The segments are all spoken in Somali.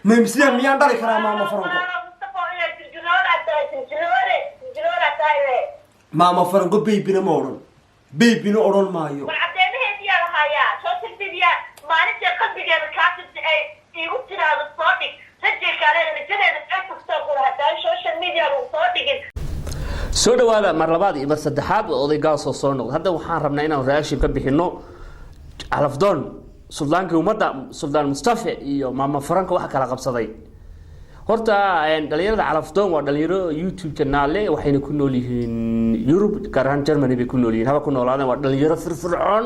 Maymislee miyaan dhali karaa Maama Faranko? Maama Faranko, baby-na ma odhan, baby-na odhan maayo. War, cadeymaheediyaa lahayaa social media. Maalintii qalbigeeda kaasibta ay iigu tiraahdo soo dhig, rajay kaaleeda, rajadeeda ay tugtaa qura haddaan social media lagu soo dhigin. Soo dhawaada mar labaad iyo mar saddexaad. Waa oday gaasoo soo noqda. Hadda waxaan rabnaa inaan reaction ka bixino Calafdoon, suldaankii ummadda, Suldaan Mustafe iyo Maama Faranka waxa kala qabsaday. Horta dhalinyarada Calafdoon waa dhalinyaro YouTube channel-e, waxayna ku nool yihiin Yurub, gaar ahaan Germany bay ku nool yihiin. Haba ku noolaadeen, waa dhalinyaro firfircoon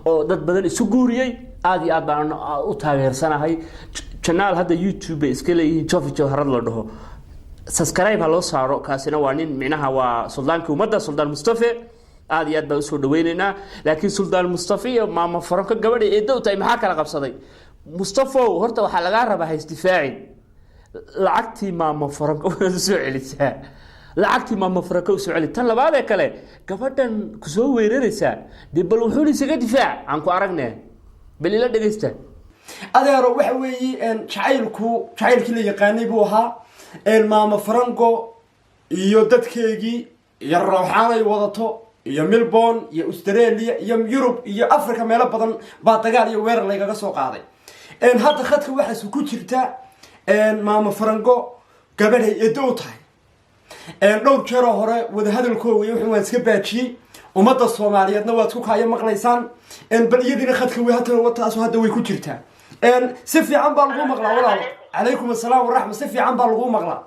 oo dad badan isu guuriyey. Aad iyo aad baan u taageersanahay. Channel hadda YouTube bay iska leeyihiin, Jofi Jawharad la dhaho, subscribe ha loo saaro. Kaasina waa nin micnaha waa suldaankii ummadda, Suldaan Mustafe. Aad iyo aad baan usoo dhaweyneynaa. Laakiin Suldaan Mustafe iyo Maama Faranko, gabadha eedda u tahay, maxaa kala qabsaday? Mustafow, horta waxaa lagaa rabaa haysdifaacin. Lacagtii Maama Faranko waad usoo celisaa, lacagtii Maama Faranko usoo celi. Tan labaadee kale, gabadhan kusoo weeraraysaa dee, bal wuxuuna isaga difaac aan ku aragne. Bal ila dhegeysta. Adeero, waxa weeye, jacaylku jacaylkii la yaqaanay buu ahaa. Maama Farango iyo dadkeegii iyo rooxaan ay wadato iyo Melbourne iyo Australia iyo Yurub iyo Africa, meelo badan baa dagaal iyo weerar laygaga soo qaaday. Hadda khadka waxaas ku jirta Maama Farango, gabadhay eeddo u tahay. Dhowr jeeroo hore wadahadalkooga iyo wuxuu waan iska baajiyey. Ummadda Soomaaliyeedna waad ku kaayo maqlaysaan. Bal iyadiina khadka way hata taasu hadda way ku jirtaa. Si fiican baa lagu maqlaa, walaalo. Calaykum assalaam waraxma. Si fiican baa lagu maqlaa.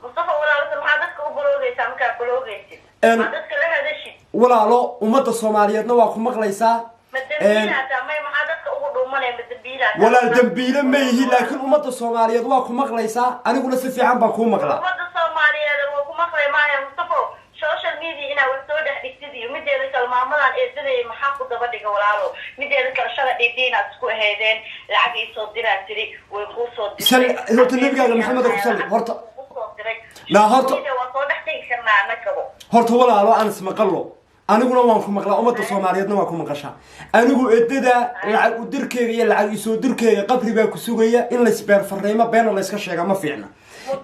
Mustafa, walaalka, maxaa dadka u baloogaysaa markaa baloogaysid? Maa dadka la hadashid? Walaalo, ummadda Soomaaliyeedna waa ku maqlaysaa. Ma dambiilaataa? May, maxaa dadka ugu dhuumanaya? Ma dambiilaataa? Walaal, dambiile ma yihi, laakiin ummadda Soomaaliyeed waa ku maqlaysaa. Aniguna si fiican baan kuu maqlaa. Ummadda Soomaaliyeed waa ku maqlay maaya. Mustafo, social media inaa wax soo dhex dhigtid iyo mideeda kale, maamadan eedadaya maxaa ku daba dhiga, walaalo? Mideeda kale, shala dhiidhiinaad isku aheydeen, lacag ii soo diraa tiri, way kuu soo dirtay. Horta nabigaaga Maxamed ku salli horta. Kusoo diray. Naa horta- Media waa soo dhex dhigi karnaa anagabo. Horta walaalo, aan ismaqallo. Aniguna waan ku maqlaa, ummadda Soomaaliyeedna waa ku maqashaa. Anigu edada lacag u dirkeyga iyo lacag isoo dirkeyga, qabri baa ku sugaya. In laysbeer fariimo beena layska sheega ma fiicna.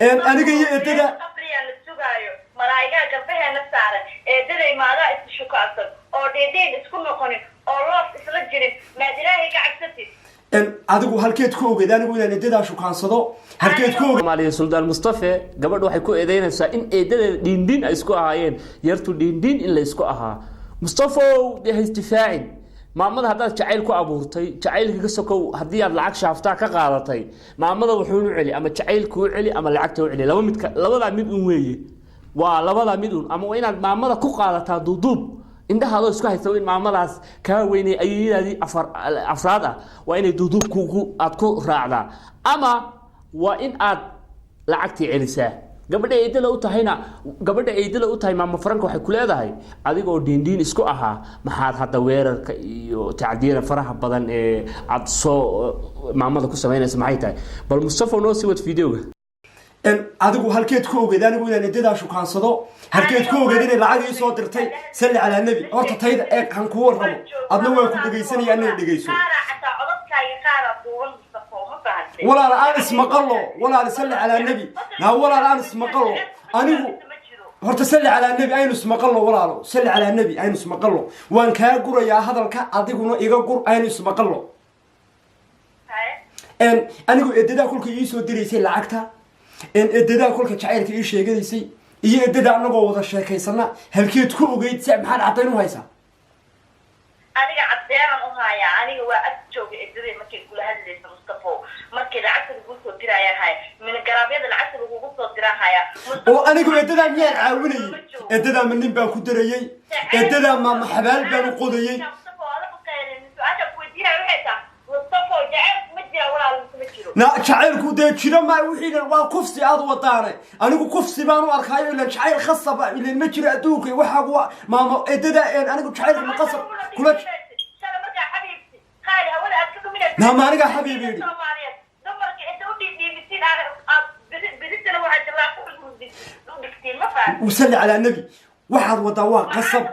Aniga iyo edada Qabriyaa la sugaayo, malaa'igaa garbaheena saaran. Eedaday maadaa isku shukaansan oo dhiidhiin isku noqonin oo loof isla jirin? Maad Ilaahay ka cabsatid? Adigu halkeed ku ogeed anigu inaan edadaa shukaansado? Halkeed ku ogeed? Soomaaliya, Suldaan Mustafe, gabadha waxay ku eedeynaysaa in eedadeeda dhiindhiin ay isku ahaayeen, yartu dhiindhiin in la isku ahaa. Mustafow, dee haysdifaacin. Maamada haddaad jacayl ku abuurtay, jacaylka ka sokow, haddii aad lacag shaaftaa ka qaadatay, maamada wuxuunu celi, ama jacaylka u celi ama lacagta u celi. Laba midka, labadaa mid un weeye, waa labadaa mid un. Ama waa inaad maamada ku qaadataa duuduub, indhahaadoo isku haysta in maamadaas kaa weynay, ayayadaadii afar afraad ah, waa inay duuduub kugu aad ku raacdaa, ama waa in aad lacagtii celisaa. Gabadha eedada u tahayna, gabadha eedada u tahay Maama Faranka, waxay ku leedahay adigoo dhiindhiin isku ahaa, maxaad hadda weerarka iyo tacdiyada faraha badan ee aad soo maamada ku samaynaysa maxay tahay? Bal Mustafa, noo sii wad videoga. Adigu halkeed ku ogeed anigu inaan edadaa shukaansado? Halkeed ku ogeed inay lacag ii soo dirtay? Salli calaa nebi. Horta tayda eeg, han kuu warramo. Adna waan ku dhegaysanaya, anna dhegayso. Qaaraa xataa codadkaaga qaaraa duuban, Mustafo, ma fahantay? Walaal, aan ismaqallo. Walaal, salli calaa nebi. Naa walaal, aan ismaqallo. Anigu horta salli calaa nebi, aynu ismaqallo. Walaalo, salli calaa nebi, aynu ismaqallo. Waan kaa gurayaa hadalka, adiguna iga gur. Aynu ismaqallo. Anigu edadaa kolka ii soo diraysay lacagta, edadaa kolka jacaylka ii sheeganaysay iyo edada anagoo wada sheekaysana, halkeed ku ogeyd? Se maxaad caddayn u haysaa? Aniga caddeeran u haayaa. Aniga waa ag jooga edaday markay kula hadlaysa, Mustafo. Markay lacagta laguu soo dirayaan haya, mingaraabyada lacagta lagugu soo diraan haya. Oo anigu edadaa miyaan caawinayay? Edadaa ma nin baan ku darayey? Edadaa ma xabaal baan u qodayey? Mustafo, adigu qaylin. Su-aasha ku weydiinaya waxay tahay, Mustafo, jacaylku ma jira, walaal, mise ma jiro? Na jacaylku dee jiro ma wixii dhan waa kufsi aad wadaane. Anigu kufsi baan u arkaayo, ilan jacayl khasaba ilan ma jiro adduunka. Waxaagu waa maamo edada. Anigu jacaylka ma qasab kula Shala markaa xabiibti qaali hawada aad ka dhuminaysa. Naama anigaa xabiib yidhi. Soomaaliyeed dumarka inta u dhiidhiimitiin aad biritana waxaa jallaa u dhigtiin, ma fahan? Salli calaa nebi. Waxaad wadaa waa qasab.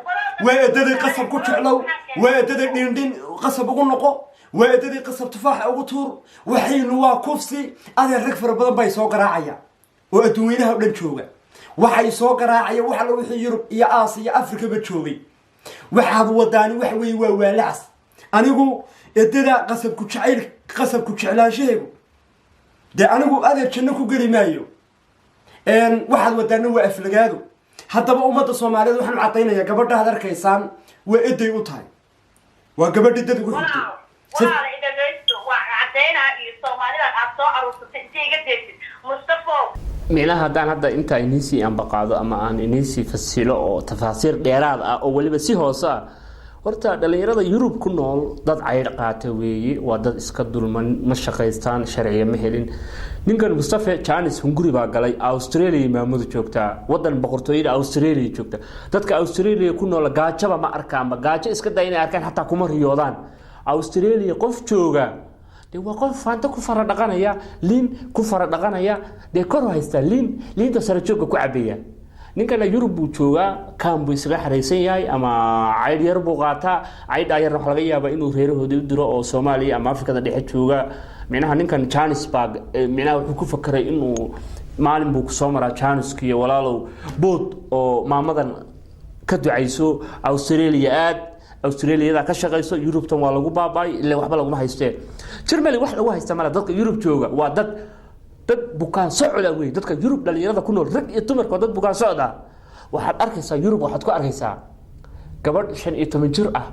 Waa edaday qasab ku jeclow, waa edaday dhindhin qasab ugu noqo. Waa eddadii qasab tufaaxa ugu tuur. Waxaynu waa kufsi. Adeer, rag fara badan bay soo garaacaya oo adduunweynaha o dhan jooga. Waxay soo garaacaya wax alla wixii Yurub iyo Aasiya iyo Afrikaba joogay. Waxaad wadaani waxa weeye waa waalacas. Anigu eddada qasabku jacayl, qasabku jeclaanshahaygu dee anigu adeer janno ku geli maayo. Waxaad wadaana waa aflagaado. Haddaba ummadda Soomaaliyeed waxaan u caddaynayaa, gabadha ad arkaysaan waa eday u tahay, waa gabadhi dad ugu xigtay. Walaal, idhagaysto, waa caddaynaa iyo Soomaalidan aad soo aruursatay intay iga deesid, Mustafo. Micnaha haddaan hadda intaa iniisii ambaqaado ama aan iniisii fasilo oo tafaasiir dheeraad ah oo weliba si hoose ah, horta dhalinyarada Yurub ku nool dad caydh qaata weeye, waa dad iska dulman, ma shaqaystaan, sharciya ma helin. Ninkan Mustafe Janis hunguri baa galay. Australia maamadu joogtaa, wadan boqortooyada Australia joogta. Dadka Australia ku nool gaajaba ma arkaanba, gaajo iska day inay arkaan, xataa kuma riyoodaan. Australia qof jooga dee waa qof Fanta ku fara dhaqanaya, liin ku fara dhaqanaya, dee kor haystaa liin, liinta sare joogga ku cabaya. Ninkana Yurub buu joogaa, kaan buu isaga xaraysan yahay ama caydh yar buu qaataa. Caydhaa yarna waxaa laga yaabaa inuu reerahoodii u diro oo Soomaaliya ama Afrikada Dhexe jooga. Micnaha ninkan janis baa micnaha wuxuu ku fakeray inuu maalin buu kusoo maraa janiskiyo. Walaalow, bood oo maamadan ka ducayso, Australia aad, Australiyada ka shaqayso. Yurubtan waa lagu baaba'ay, ilaa waxba laguma haystee. Germany wax lagu haysta male. Dadka Yurub jooga waa dad bukaan socda wey. Dadka Yurub dhalinyarada ku nool, rag iyo dumarka, waa dad bukaan socda. Waxaad arkaysaa Yurub, waxaad ku arkaysaa gabadh 15 jir ah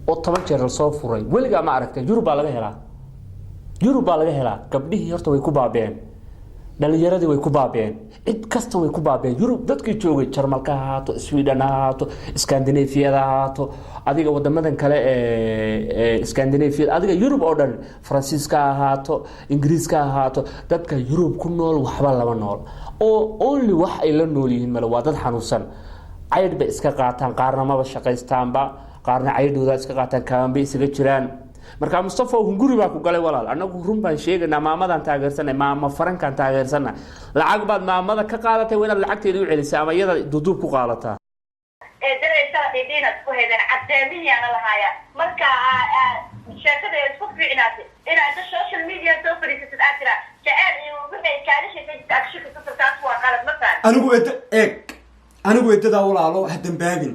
oo 10 jeer lasoo furay. Weligaa ma aragtay? Yurub baa laga helaa, Yurub baa laga helaa. Gabdhihii horta way ku baabeen, dhalinyaradii way ku baabeen, cid kasta way ku baabeen. Yurub dadkii joogay, Jarmalka ha ahaato, Sweden ha ahaato, Scandinaviyada ha ahaato, adiga wadamadan kale ee Scandinaviyada, adiga Yurub oo dhan, Faransiiska ha ahaato, Ingiriiska ha ahaato, dadka Yurub ku nool waxba lama nool oo only wax ay la nool yihiin male. Waa dad xanuunsan, caydh bay iska qaataan, qaarna maba shaqaystaanba, qaarna caydhooda iska qaataan, kaan bay isaga jiraan. Marka Mustafa, hunguri baa ku galay. Walaal, annagu run baan sheegaynaa. Maamadan taageersanay, maama Farankaan taageersana. Lacag baad maamada ka qaadatay, waa inaad lacagteeda u celisaa ama iyada duduub ku qaadataa. Eedaday shala dhidhiinaad isku haydeen, caddeemihiyaana lahaaya. Marka sheekada ay isku fiicnaatay inaad inta social media soo fadhiisatid aad tiraa jaceyl iyo wixii kaalisha agshuka ku, taas waa qalad, ma fahan? Anigu edda eeg, anigu eddadaa, walaalo, ha dambaabin.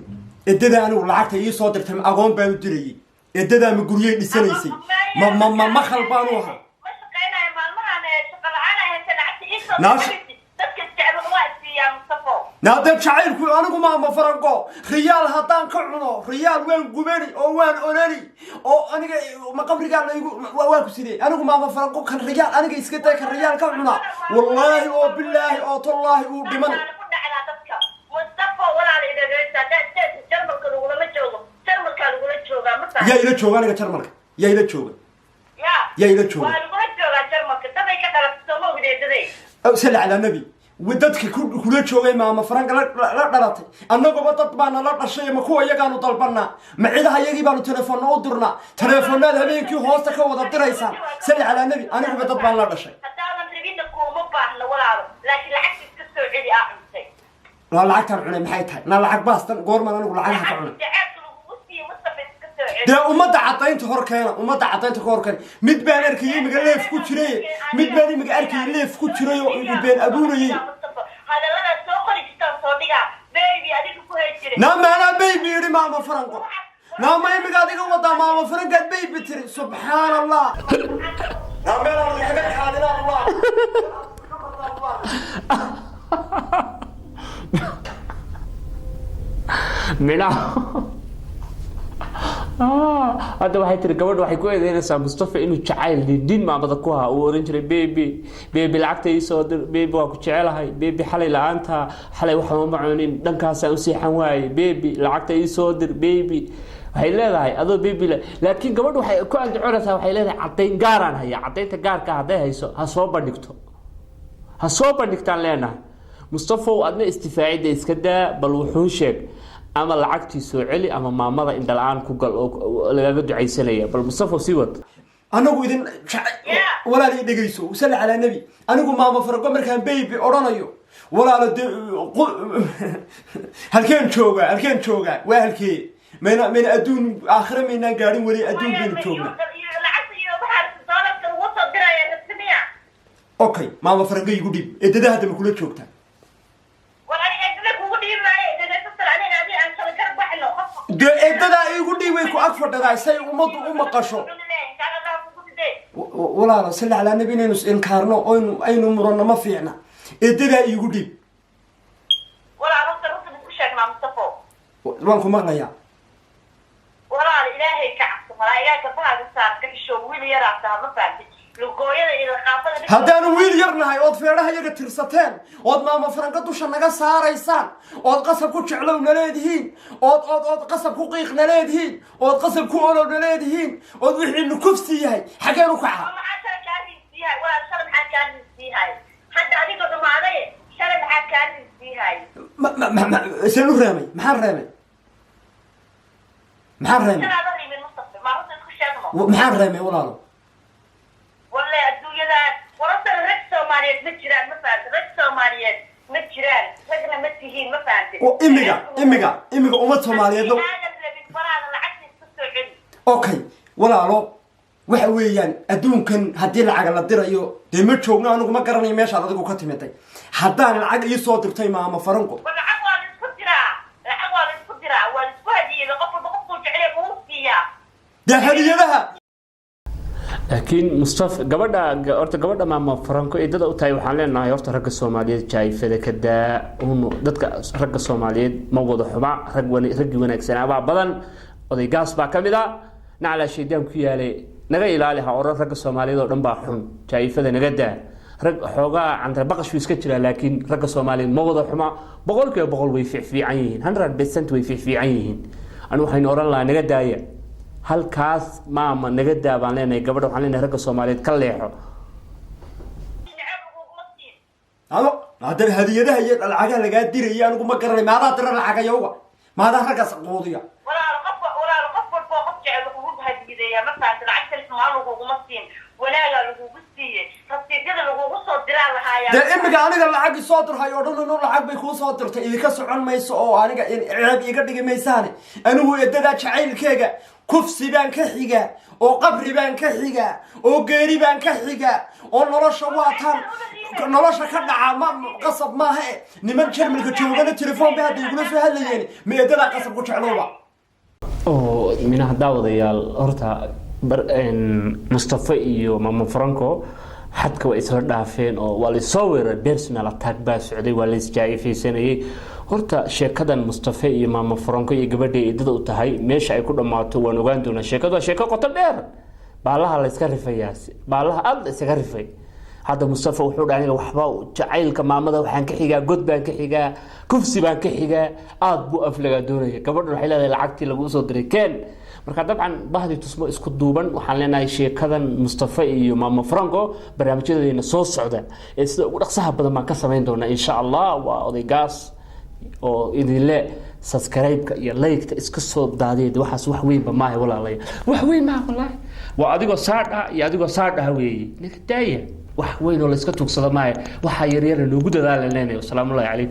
Eddadaa anigu lacagta ii soo dirtay, ma agoon baan u dirayay? Eddadaa ma guryey dhisanaysay? Ma makhal baanu ahaa? Ma shaqaynayo maalmahan, shaqa la-aan ay haysa, lacagta ii soo dadka isjecel waa isiiyaa, Mustafo. Naadee jacaylku, anigu maama Farango riyaal haddaan ka cuno, riyaal waan gubani oo waan ololi oo aniga ma qabrigaa laygu waa ku sidee? Anigu maama Farango kan riyaal aniga iska day, kan riyaal ka cuna, wallaahi oo bilaahi oo tallaahi uu dhiman. Ku dhacdaa dadka, Mustafo. Walaal, idhageysta, haddaa Jarmalka lagulama joogo, Jarmalkaa lagula joogaa, ma fahan? Yaa ila jooga aniga Jarmalka? Yaa ila jooga? Ya. Yaa ila jooga? Waa lagula joogaa Jarmalka, dabay ka dhalatay, soo ma ogid eedaday? Salli calaa nabi. Dadka kula joogay maama Faranka la dhalatay, annagaba dad baana la dhashay. Ma kuwa iyagaanu dalbanaa? Ma cidaha iyagii baanu telefoonna u dirnaa? Teleefoonaad habeenkii hoosta ka wada diraysaan. Salli calaa nabi, aniguba dad baan la dhashay. Haddaadan rabinna kuuma baahno, walaalo, laakiin lacagta iska soo celi aa cuntay. Naa lacagtaan cunay maxay tahay? Naa lacag baastan goormaan anigu lacagaha ka cunay? Jaceylka lagugu siiye, Mustafa, iska soo celi. Dee ummadda caddaynta hor keena, ummadda caddaynta ka hor keena. Mid baan arkayay imiga live ku jiray, mid baan imiga arkayay live ku jiray oo igu been abuurayay. Hadalladaad soo qori jirtaan soo dhigaa, baby, adiga ku hay jiray. Naa maanaa baby yidhi maama Faranko? Naa ma imiga adiga wadaa maama Farankaad baby tiri? Subxaan Allah, naa meelaan kaga xaalina Allah. Midhaha hadda waxay tiri gabadha, waxay ku eedeynaysaa Mustafa inuu jacayl dhindhin maamada ku ahaa, uu oran jiray "Baby, baby, lacagta ii soo dir, baby, waa ku jecelahay, baby, xalay la-aanta xalay waxba ma cunin, dhankaasaan u seexan waayey, baby, lacagta ii soo dir, baby." Waxay leedahay adoo baby le, laakiin gabadhu waxay ku andacoonaysaa, waxay leedahay caddayn gaaraan haya. Caddaynta gaarka hadday hayso ha soo bandhigto, ha soo bandhigtaan leenahay. Mustafow, adna istifaacidda iska daa, bal wuxuu sheeg ama lacagtii soo celi ama maamada indhala-aan ku gal oo lagaga ducaysanaya. Bal Mustafow, sii wad. Anagu idin walaal ii dhegayso. Salli calaa nebi. Anigu maama Fargo markaan baby odhanayo, walaalo, dee halkeen joogaa? Halkeen joogaa? Waa halkee? Mayna adduun aakhire maynaan gaadhin weli, adduun baynu joognaa. Lacagta Okay, Maama Farango igu dhiib. Eedada hadda ma kula joogtaa? War ani eedada kugu dhiibi maayo. Eedada aniga adi aan kala gar baxno. Dee eedadaa igu dhiib, way ku ag fadhidaa say ummaddu u maqasho. Walaalo, salli calaa nabi. Inaynu is inkaarno oynu aynu muranno ma fiicna. Eedadaa iigu dhiib. Walaal, horta runta isku sheegnaa, Mustafo. Waan ku maqlayaa. Walaal, Ilaahay ka cabso. Malaa'igaa gabahaaga saar, ka xisho. Wiil yaraa taha, ma fahamtid lugooyada iyo laqaafada. Haddaanu wiil yar nahay ood feedhaha yaga tirsateen, ood Maama Faranka dusha naga saaraysaan, ood qasab ku jeclow na leedihiin, ood qasab ku qiiq na leedihiin, ood qasab ku olow na leedihiin, ood wixiinu kufsi yahay, xageenu kacaa? Maxaa shalay kaa riisiihay, walaal? Shalay maxaa kaa riisiihay? Hadda adigoo dhamaaday, shalay maxaa kaa riisiihay? Ma ma ma ma seen u reemay? Maxaan reemay? Maxaan reemay? Shalaada riimin, Mustafa, maa runta isku sheegno. Maxaan reemay, walaalo? Walle adduunyadan warasana rag Soomaaliyeed ma jiraan, ma fahamtid? Rag Soomaaliyeed ma jiraan, ragna ma tihiin, ma fahamtid? Oo imiga ummad Soomaaliyeed aadan rabin, walaala, lacagta iska soo celi. Okay walaalo, waxa weeyaan adduunkan haddii lacaga la dirayo, dee ma joogno. Anigu ma garanayo meeshaad adigu ka timiday. Haddaan lacag ii soo dirtay Maama Faranko. War lacag waa la isku diraa, lacag waa la isku diraa, waa la isku hadiyey. Qof walba qofkuu jeclay uu siiyaa. Dee hadiyadaha Laakiin Mustafa, gabadha horta, gabadha Maama Faranko eedada u tahay, waxaan leenahay horta ragga Soomaaliyeed jaaifada ka daa. Dadka ragga Soomaaliyeed ma wada xuma. Rag raggii wanaagsanaa badan, odaygaas baa ka mid a. Naclaa shaydaan ku yaalay, naga ilaali. Ha oran ragga Soomaaliyeed oo dhan baa xun. Jaaifada naga daa. Rag xoogaa candarbaqash buu iska jiraa, laakiin ragga Soomaaliyeed ma wada xuma. 100% way fiicfiican yihiin, 100% way fiicfiican yihiin. Anu waxaynu oran lahaa naga daaya halkaas. Maama, naga daa baan leenahay. Gabadha waxaan leenahay ragga Soomaaliyeed ka leexo. Necab uguma siin. Ado haddana hadiyadaha iyo lacagaha lagaa diraya anigu ma garanay. Maadaa dira lacagayowga? Maadaa raggaas quudiya? Walaal, qof, walaal, qof walba oo qof jecel lagugu hadiyadeeyaa, ma fahamtid? Lacagta xumaan laguguma siin, wanaagaa lagugu siiyey. Rasiidyada lagugu soo diraa lahaaya. Dee imiga aniga lacag isoo dirhay oo dhan inu lacag bay kuu soo dirtay idinka socon mayso oo aniga ceeb iiga dhigi maysaane. Anigu edadaa jacaylkeega kufsi baan ka xigaa, oo qabri baan ka xigaa, oo geeri baan ka xigaa, oo nolosha waataan nolosha ka dhaca. Ma qasab maaha e. Niman Jarmalka joogana telefoon bay hadda igula soo hadlayeen. Ma edadaa qasab ku jeclowba? Oo minaha daawadayaal, horta Mustafa iyo Mama Franco xadka waa isla dhaafeen oo waa laysoo weeraray. Personal attack baa socday, waa la isjaa'ifaysanayay. Horta sheekadan Mustafa iyo Mama Franco iyo gabadha eedada u tahay meesha ay ku dhammaato waan ogaan doonaa. Sheekadu waa sheeko qoto dheer. Baalaha la iska rifayaa, baalaha aada la isaga rifay. Hadda Mustafa wuxuu dhahay, aniga waxba jacaylka maamada waxaan ka xigaa god baan ka xigaa, kufsi baan ka xigaa. Aada buu aflagaa doonaya. Gabadhan waxay leedahay lacagtii laguu soo diray keen. Marka dabcan bahdi tusmo isku duuban waxaan leenahay sheekadan Mustafa iyo Mama Franco barnaamijyadeena soo socda ee sida ugu dhaqsaha badan baan ka samayn doonaa, insha Allah. Waa odaygaas oo idinle subscribe-ka iyo like-ta iska soo daadiyay. Waxaas wax weynba maaha, walaalaya, wax weyn maaha wallaahi. Waa adigoo saadh ah iyo adigoo saadh ah weeye. Ninka daaya, wax weyn oo la iska tuugsado maaha. Waxaa yaryara noogu dadaala leenahay. Wasalaamu llahi calaykum.